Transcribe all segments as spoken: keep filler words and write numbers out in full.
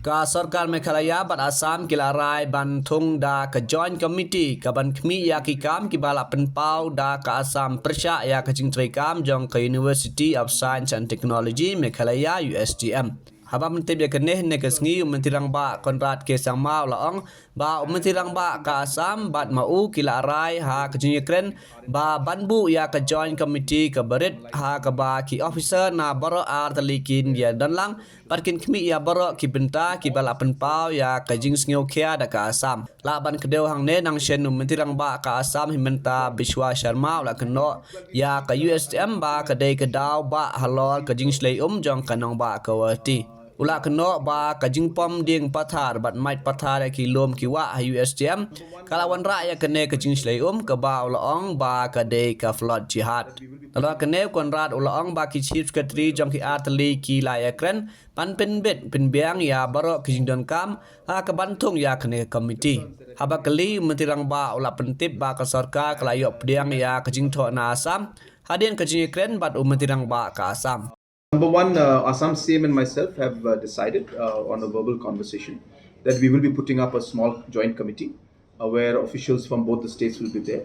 Ka sorkar Meghalaya bad Assam ki la rai ban thung da ka Joint Committee ka ban khmih ïa ki kam kiba la pynpaw da ka Assam pyrshah ïa ka jingtreikam jong ka University of Science and Technology Meghalaya, U S T M. Haba pyntip ïa kane ha kane ka sngi, u Myntri Rangbah Conrad K Sangma u la ong ba u Myntri Rangbah ka Assam bad ma u ki la rai ha ka jingïakren ba ban buh ïa ka Joint Committee kaba rit ha kaba ki officer na baroh ar tylli kin ïadon lang bad kin khmih ïa baroh ki bynta kiba la pynpaw ïa ka jingsngewkhia da ka Assam. Lah ban kdew hangne, nangta u Myntri Rangbah ka Assam hi mynta, Bishwa Sharma, u la kynnoh ïa ka U S T M ba ka dei ka daw ba halor ka jingshlei um jong ka nongbah ka Guwahati. U la kynnoh ba ka jingpom dieng pathar bad mait pathar ïa ki lum ki wah ha U S T M ka la wanrah ïa kane ka jingshlei um kaba u la ong ba ka dei ka flood jihad. Nalor kane, u Conrad u la ong ba ki Chief Secretary jong ki ar tylli ki la ïakren ban pynbit pynbiang ïa baroh ki jingdonkam ha ka ban thung ïa kane ka committee. Haba kylli, u Myntri Rangbah u la pyntip ba ka sorkar ka la ïoh pdiang ïa ka jingthoh na Assam hadien ka jingïakren bad u Myntri Rangbah ka Assam. Number one, uh, Assam C M and myself have uh, decided uh, on a verbal conversation that we will be putting up a small joint committee uh, where officials from both the states will be there,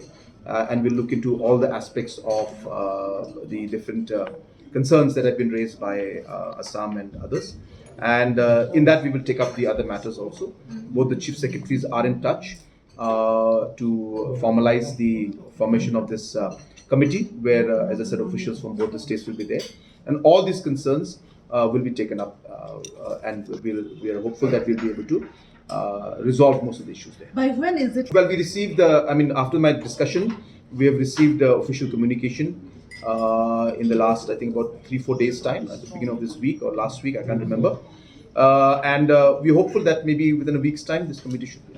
uh, and we'll look into all the aspects of uh, the different uh, concerns that have been raised by uh, Assam and others. And uh, in that, we will take up the other matters also. Both the chief secretaries are in touch uh, to formalize the formation of this uh, committee, where, uh, as I said, officials from both the states will be there. And all these concerns uh, will be taken up, uh, uh, and we'll, we are hopeful that we'll be able to uh, resolve most of the issues there. By when is it? Well, we received the, I mean, after my discussion, we have received the official communication uh, in the last, I think, about three, four days' time, at the beginning of this week or last week, I can't remember. Uh, and uh, we're hopeful that maybe within a week's time, this committee should be.